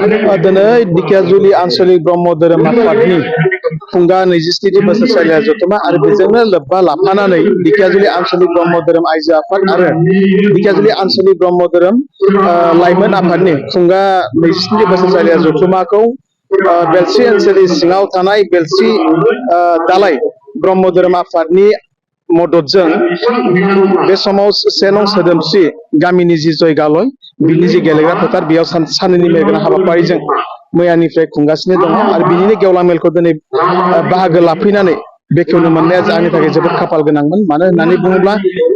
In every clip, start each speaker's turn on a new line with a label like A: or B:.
A: दिनै दिकेजुलि आन्चलिक ब्रह्म धोरोम आफादनि फुंगा 27 बोसोरसालिया जथुमा आरो बेजोंनो लोब्बा लाफानानै दिकेजुलि आन्चलिक ब्रह्म धोरोम आइजो आफाद आरो दिकेजुलि आन्चलिक ब्रह्म धोरोम लाइमोन आफादनि फुंगा 27 बोसोरसालिया जथुमाखौ बेलसि ओनसोलनि सिङाव थानाय बेलसि दालाय ब्रह्म धोरोम आफादनि मददजों बे समाव से नं सोदोमस्रि गामिनि जि जयगालय बिनि जि गेलेग्रा फोथार बेयाव साननैनि मेलगोनां हाबाफारिजों मैयानिफ्राय खुंगासिनो दङ आरो बिनिनो गेवलां मेलखौ दिनै बाहागो लाफैनानै बेखेवनो मोननाया आंनि थाखाय जोबोद खाफाल गोनांमोन। मानो होननानै बुङोब्ला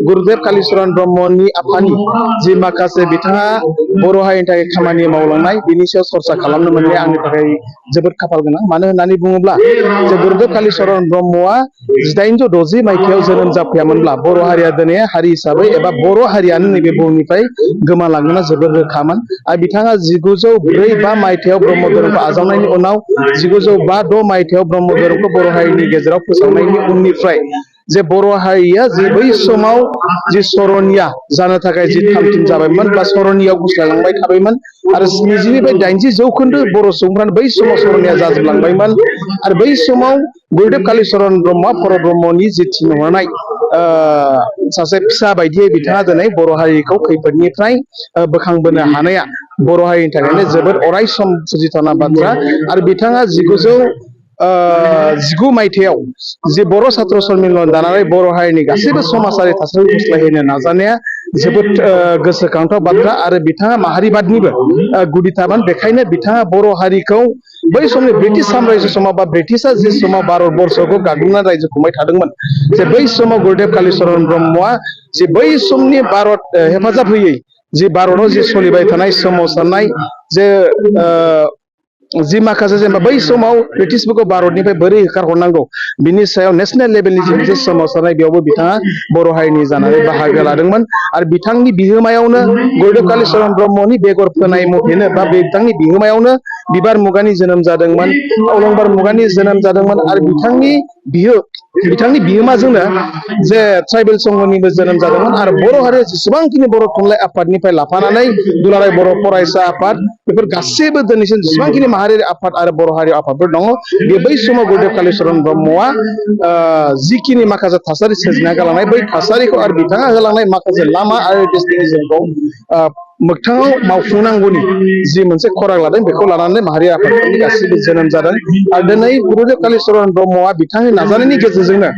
A: गुरुदेव कालीचरण ब्रह्मनि आफानि जि माखासे बिथाङा बर' हारिनि थाखाय खामानि मावलांनाय बिनि सायाव चर्चा खालामनो मोननाया आंनि थाखाय जोबोद खाफाल गोनां। मानो होननानै बुङोब्ला जे गुरुदेव कालीचरण ब्रह्मआ 1860 मायथाइयाव जोनोम जाफैयामोनब्ला बर' हारिया दिनै हारि हिसाबै एबा बर' हारियानो नैबे बुहुमनिफ्राय गोमालांनो जोबोद रोखामोन। आरो बिथाङा 1904-5 मायथाइयाव ब्रह्म धोरोमखौ आजावनायनि उनाव 1905-6 मायथाइयाव ब्रह्म धोरोमखौ बर' हारिनि गेजेराव फोसावनायनि उननिफ्राय जे बर' हारिया जि बै समाव जि सरनिया जानो थाखाय जि थामथिम जाबायमोन बा सरनियाव गुस्लायलांबाय थाबायमोन आरो 70-80 जौखोन्दो बर' सुबुंफ्रानो बै समाव सरनिया जाजोबलांबायमोन आरो बै समाव गुरुदेव कालीचरण ब्रह्मआ पर ब्रह्मनि जि थिनहरनाय सासे फिसा बायदियै बिथाङा दिनै बर' हारिखौ खैफोदनिफ्राय बोखांबोनो हानाया बर' हारिनि थाखायनो जोबोद अराय सम फुजिथावना बाथ्रा। आरो बिथाङा 1919 मायथाइयाव जे बर' सात्र सन्मिलन दानानै बर' हारिनि गासैबो समाजारि थासारिखौ गुस्लायहोनो नाजानाया जोबोद गोसोखांथाव बाथ्रा आरो बिथाङा माहारिबादनिबो गुदिथामोन। बेखायनो बिथाङा बर' हारिखौ बै समनि ब्रिटिश साम्रायजो समाव बा ब्रिटिशआ जे समाव भारतबर्षखौ गाग्लोबनानै रायजो खुंबाय थादोंमोन जे बै समाव गुरुदेव कालीचरण ब्रह्मआ जे बै समनि भारत हेफाजाब होयै जि भारताव जि सोलिबाय थानाय सोमावसारनाय जे जि माखासे जेनेबा बै समाव ब्रिटिशफोरखौ भारतनिफ्राय बोरै होखारहरनांगौ बिनि सायाव नेशनेल लेभेलनि जि मोनसे सोमावसारनाय बेयावबो बिथाङा बर' हारिनि जानानै बाहागो लादोंमोन आरो बिथांनि बिहोमायावनो गुरुदेव कालीचरण ब्रह्मनि बेगर फोनाय मथेनो बा बिथांनि बिहोमायावनो बिबार मुगानि जोनोम जादोंमोन, अलंबार मुगानि जोनोम जादोंमोन आरो बिथांनि बिहोमाजोंनो जे ट्राइबेल संघनिबो जोनोम जादोंमोन आरो बर' हारिया जेसेबांखिनि बर' थुनलाइ आफादनिफ्राय लाफानानै दुलाराय बर' फरायसा आफाद बेफोर गासैबो दिनैसिम जेसेबांखिनि माहारियारि आफाद आरो बर' हारि आफादफोर दङ बे बै समाव गुरुदेव कालीचरण ब्रह्मआ जिखिनि माखासे थासारि सोरजिना गालांनाय बै थासारिखौ आरो बिथाङा होलांनाय माखासे लामा आरो डेस्टिनेसनखौ मोगथाङाव मावफुंनांगौनि जि मोनसे खराग लादों बेखौ लानानै माहारि आफादफोरनि गासैबो जोनोम जादों। आरो दिनै गुरुदेव कालीचरण ब्रह्मआ बिथांनि नाजानायनि गेजेरजोंनो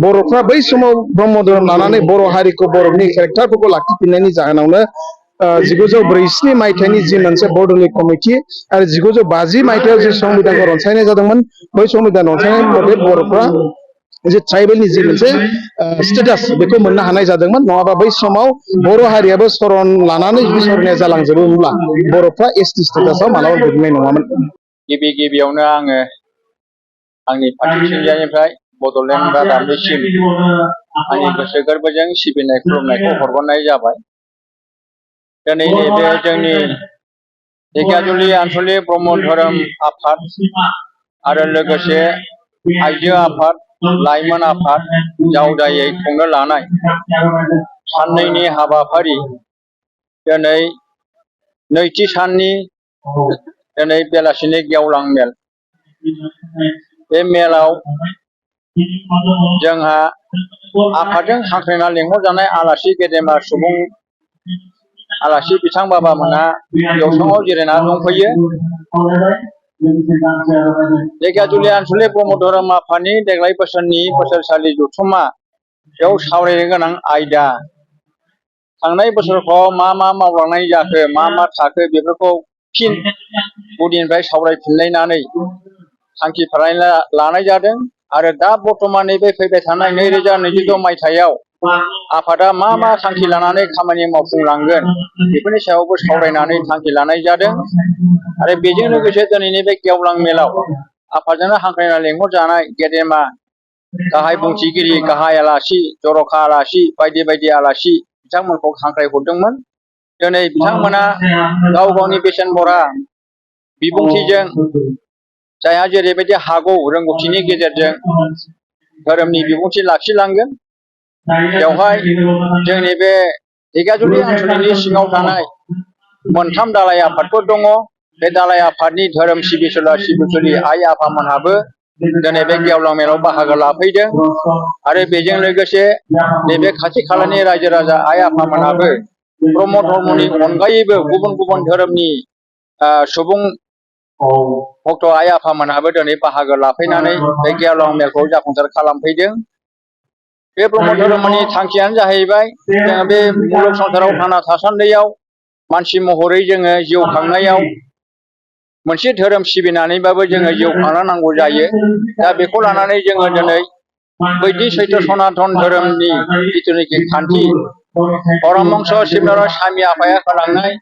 A: बर'फ्रा बै समाव ब्रह्म धोरोम लानानै बर' हारिखौ बर'नि केरेक्टारफोरखौ लाखिफिननायनि जाहोनावनो 1947 मायथाइनि जि मोनसे बरड'लेण्ड कमिटि आरो 1950 मायथाइयाव जि संबिधानखौ रनसायनाय जादोंमोन बै संबिधान रनसायनाय मथे बर'फ्रा जे ट्राइबेलनि जि मोनसे स्टेटास बेखौ मोननो हानाय जादोंमोन। नङाबा बै समाव बर' हारियाबो सरन लानानै जुदि सरनाया जालांजोबोमोनब्ला बर'फ्रा एसटि स्टेटासाव मालाबा गोग्लैनाय नङामोन।
B: गिबियावनो आङो आंनि फारसेथिंजायनिफ्राय बड'लेण्ड रादाबनिसिम आंनि गोसो गोरबोजों सिबिनाय खुलुमनायखौ हरग्रोनाय जाबाय। दिनै नैबे जोंनि ढेकियाजुलि आन्चलिक ब्रह्म धोरोम आफाद आरो लोगोसे आइजो आफाद, लाइमोन आफाद जावजायै खुंनो लानाय साननैनि हाबाफारि दिनै नैथि साननि दिनै बेलासिनि गेवलां मेल। बे मेलाव जोंहा आफादजों हांख्रायना लेंहरजानाय आलासि गेदेमा सुबुं आलासि बिथां बाबामोना जौसाङाव जिरायना दंफैयो। ढेकियाजुलि आन्चलिक ब्रह्म धोरोम आफादनि देग्लाय बोसोरनि बोसोरसालि जथुम्मा बेयाव सावरायनो गोनां आयदा थांनाय बोसोरफ्राव मा मावलांनाय जाखो, मा थाखो बेफोरखौ फिन गुदिनिफ्राय सावरायफिनलायनानै थांखि लानाय जादों आरो दा बर्थमान नैबे फैबाय थानाय 2026 मायथाइयाव आफादा मा थांखि लानानै खामानि मावफुंलांगोन बेफोरनि सायावबो सावरायनानै थांखि लानाय जादों। आरो बेजों लोगोसे दिनैनि बे गेवलां मेलाव आफादजोंनो हांख्रायना लेंहरजानाय गेदेमा गाहाय बुंथिगिरि, गाहाय आलासि, जर'खा आलासि बायदि बायदि आलासि बिथांमोनखौ हांख्रायहरदोंमोन। दिनै बिथांमोना गाव गावनि बेसेन बरा बिबुंथिजों जायहा जेरैबायदि हागौ रोंगौथिनि गेजेरजों धोरोमनि बिबुंथि लाखिलांगोन। बेवहाय जोंनि बे ढेकियाजुलि आन्चलिकनि सिङाव थानाय मोनथाम दालाय आफादफोर दङ। बे दालाय आफादनि धोरोम सिबिसुला सिबिसुलि आइ आफामोनहाबो दिनै बे गेवलां मेलाव बाहागो लाफैदों आरो बेजों लोगोसे नैबे खाथि खालानि रायजो राजा आइ आफामोनहाबो ब्रह्म धर्मनि अनगायैबो गुबुन गुबुन धोरोमनि सुबुं भक्त आइ आफामोनहाबो दिनै बाहागो लाफैनानै बे गेवलां मेलखौ जाफुंसार खालामफैदों। बे ब्रह्म धर्मनि थांखियानो जाहैबाय जोङो बे मुलुग संसाराव थांना थासान्दियाव मानसि महरै जोङो जिउ खांनायाव मोनसे धोरोम सिबिनानैबाबो जोङो जिउ खांलांनांगौ जायो। दा बेखौ लानानै जोङो दिनै बैदिक सैत्य सनातन धोरोमनि जिथुनाखि खान्थि परमहंस शिबनारायण स्वामी आफाया होलांनाय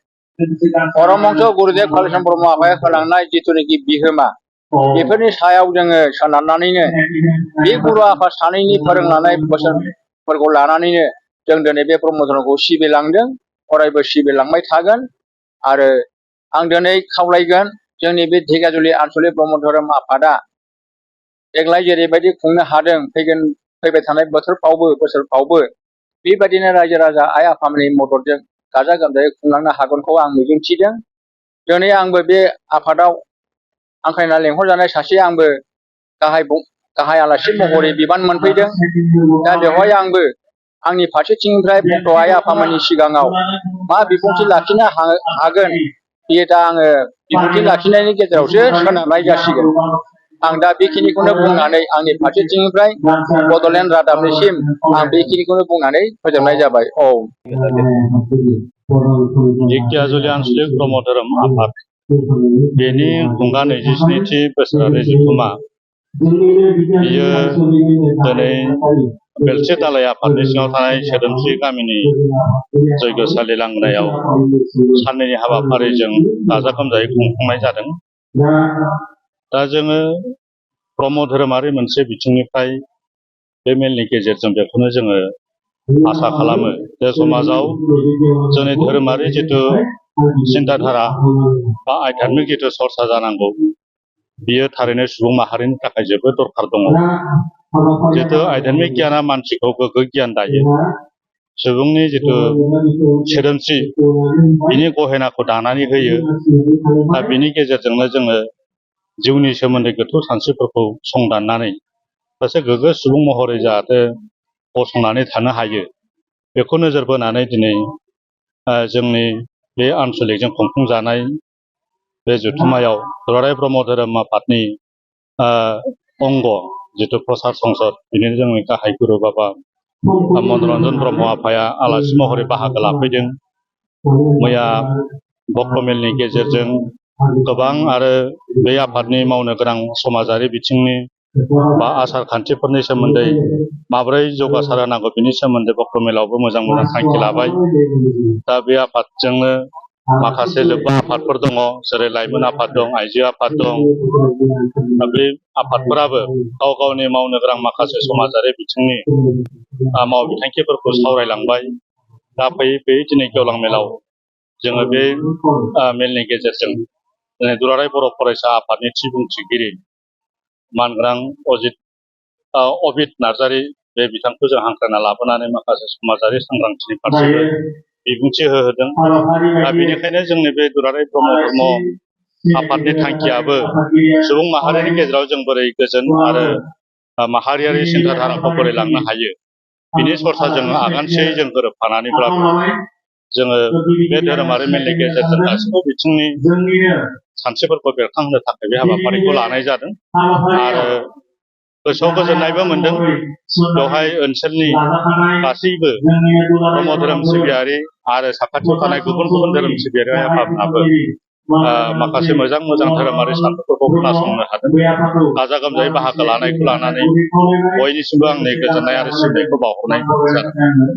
B: परमहंस गुरुदेव कालिचरण ब्रह्म आफाया होलांनाय जिथुनाखि बिहोमा बेफोरनि सायाव जोङो सोनारनानैनो बे गुरु आफा सानैनि फोरोंलांनाय बोसोनफोरखौ लानानैनो जों दिनै बे ब्रह्म धर्मखौ सिबिलांदों, अरायबो सिबिलांबाय थागोन। आरो आं दिनै खावलायगोन जोंनि बे ढेकियाजुलि आनसलिक ब्रह्म धोरोम आफादा देग्लाय जेरैबायदि खुंनो हादों फैबाय थानाय बोसोरफ्रावबो बेबायदिनो रायजो राजा आइ आफामोननि मददजों गाजा गोमजायै खुंलांनो हागोनखौ आं मिजिंथिदों। दिनै आंबो बे आफादाव हांख्रायना लेंहरजानाय सासे आंबो गाहाय आलासि महरै बिबान मोनफैदों। दा बेवहाय आंबो आंनि फारसेथिंनिफ्राय भक्त आइ आफामोननि सिगाङाव मा बिबुंथि लाखिनो हागोन बेयो दा आङो बिबुंथि लाखिनायनि गेजेरावसो सोनारनाय जासिगोन। आं दा बेखिनिखौनो बुंनानै आंनि फारसेथिंनिफ्राय बड'लेण्ड रादाबनिसिम आं बेखिनिखौनो बुंनानै फोजोबनाय जाबाय। औ।
C: ढेकियाजुलि आनसलिक ब्रह्म धोरोम आफाद बेनि खुंगा 27थि बोसोरारि जथुम्मा बियो दिनै बेलसे दालाय आफादनि सिङाव थानाय सोदोमस्रि गामिनि जयग'सालि लांगोनायाव साननैनि हाबाफारिजों गाजा गोमजायै खुंफुंनाय जादों। दा जोङो ब्रह्म धोरोमारि मोनसे बिथिंनिफ्राय बे मेलनि गेजेरजों बेखौनो जोङो आसा खालामो जे समाजाव जोंनि धोरोमारि जिथु सिन्ताधारा बा आध्यात्मिक जिथु सरसा जानांगौ बियो थारैनो सुबुं माहारिनि थाखाय जोबोद दरखार दङ। जिथु आध्यात्मिक गियाना मानसिखौ गोग्गो गियान दायो, सुबुंनि जिथु सोदोमस्रि बिनि गहेनाखौ दानानै होयो। दा बिनि गेजेरजोंनो जोङो जिउनि सोमोन्दै गोथौ सानस्रिफोरखौ संदाननानै सासे गोग्गो सुबुं महरै जाहाथे गसंनानै थानो हायो बेखौ नोजोर बोनानै दिनै जोंनि बे आनसलिकजों खुंफुंजानाय बे जथुम्मायाव दुलाराय ब्रह्म धोरोम आफादनि अंग जिथु प्रसाद संसद बिनिनो जोंनि गाहाय गुरु बाबा मनरन्जन ब्रह्म आफाया आलासि महरै बाहागो लाफैदों। मैया भक्त मेलनि गेजेरजों गोबां आरो बे आफादनि मावनो गोनां समाजारि बिथिंनि बा आसार खान्थिफोरनि सोमोन्दै माबोरै जौगासार होनांगौ बिनि सोमोन्दै भक्त मेलावबो मोजां मोजां थांखि लाबाय। दा बे आफादजोंनो माखासे लोब्बा आफादफोर दङ, जेरै लाइमोन आफाद दं, आइजो आफाद दं। दा बे आफादफोराबो गाव गावनि मावनो गोनां माखासे समाजारि बिथिंनि माव बिथांखिफोरखौ सावरायलांबाय। दा फैयै फैयै दिनै गेवलां मेलाव जोङो बे मेलनि गेजेरजों दुलाराय बर' फरायसा आफादनि थि बुंथिगिरि मानगोनां अबिद नार्जारि बे बिथांखौ जों हांख्रायना लाबोनानै माखासे समाजारि सांग्रांथिनि फारसेबो बिबुंथि होहोदों। दा बेनिखायनो जोंनि बे दुलाराय ब्रह्म धर्म आफादनि थांखियाबो सुबुं माहारिनि गेजेराव जों बोरै गोजोन आरो माहारियारि सिन्ताधाराखौ बोरै लांनो हायो बिनि सरसाजों आगानसेयै जों गोरोबफानानैब्लाबो जोङो बे धोरोमारि मेलनि गेजेरजों गासैबो बिथिंनि सानस्रिफोरखौ बेरखांहोनो थाखाय बे हाबाफारिखौ लानाय जादों। आरो गोसोआव गोजोननायबो मोनदों। बेवहाय ओनसोलनि गासैबो ब्रह्म धोरोम सिबियारि आरो साखाथियाव थानाय गुबुन गुबुन धोरोम सिबियारि आफादफ्राबो माखासे मोजां मोजां धोरोमारि सानथौफोरखौ खोनासंनो हादों। गाजा गोमजायै बाहागो लानायखौ लानानै बयनिसिमबो आंनि गोजोननाय आरो सिबिनायखौ बावहरनाय जादों।